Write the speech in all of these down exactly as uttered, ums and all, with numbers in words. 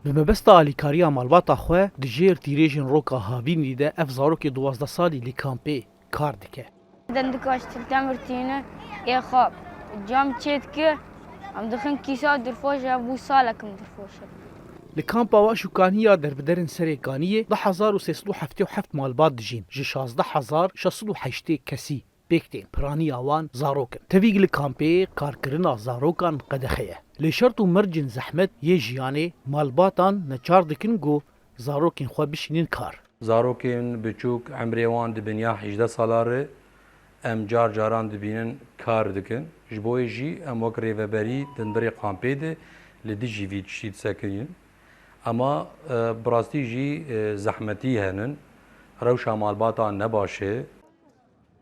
Bi mebesta alîkariya malbata xwe di jêr tîrêjên roka havînî de ev zarokê duwazdeh salî li kampê kar dike. Dendikaş demir tîne ê xwe cam çê dike, em dixin kîsa dirfoş e, bû salekim dirfoş e. Li kampa Waşûkanî ya derbiderên Serê Kaniyê du hezar û sê sed û heftê û heft malbat dijîn, ji şazdeh hezar şeş sed û heştê kesî pêk tên. Piraniya wan zarok in. Tevî li kampê karkirina zarokan qedexe ye. Lê şert û mercên zehmet yê jiyanê malbatan neçar dikin ku zarokên xwe bişînin kar. Zarokên biçûk, emrê wan dibin ya hejdeh sala re, em car caran dibînin kar dikin. Ji bo wê jî em wek rêveberî di hundirê kampê de li dijî vî tiştî disekinin. Ema, e, bi rastî jî, e, zehmetî henin, rewşa malbatan ne baş e.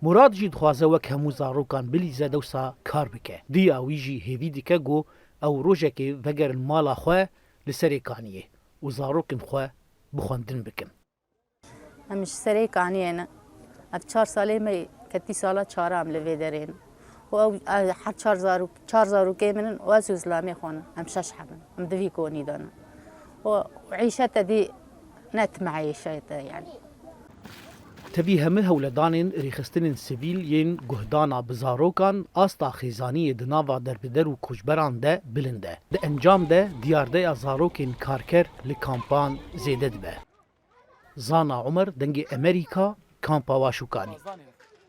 Murad jî dixwaze wek hemû zarokan bilîze dewsa kar bike. Diya wî jî hêvî dike ku ew rojekê vegerin mala xwe li Serê Kaniyê û zarokên xwe bi xwendin bikin. Em ji Serê Kaniyê ne. Ev çar salê me ketî sala çara em li vê derê ne. Û ew, ev her çar zarok, çar zarokê min in û ez û zilamê xwe ne. Em şeş heb in. Em di vî konî de ne. Û, û îşete dî ne ti meîşete yani. Tevî hemî hewledanên rêxistinên sivîl yên guhdana bi zarokan asta xêzaniyê di nava derbider û koçberan de bilind e. Di encam de diyardeya zarokên karker li kampan zêde dibe. Zana Umer, Dengê Emerîka, Kampa Waşûkanî.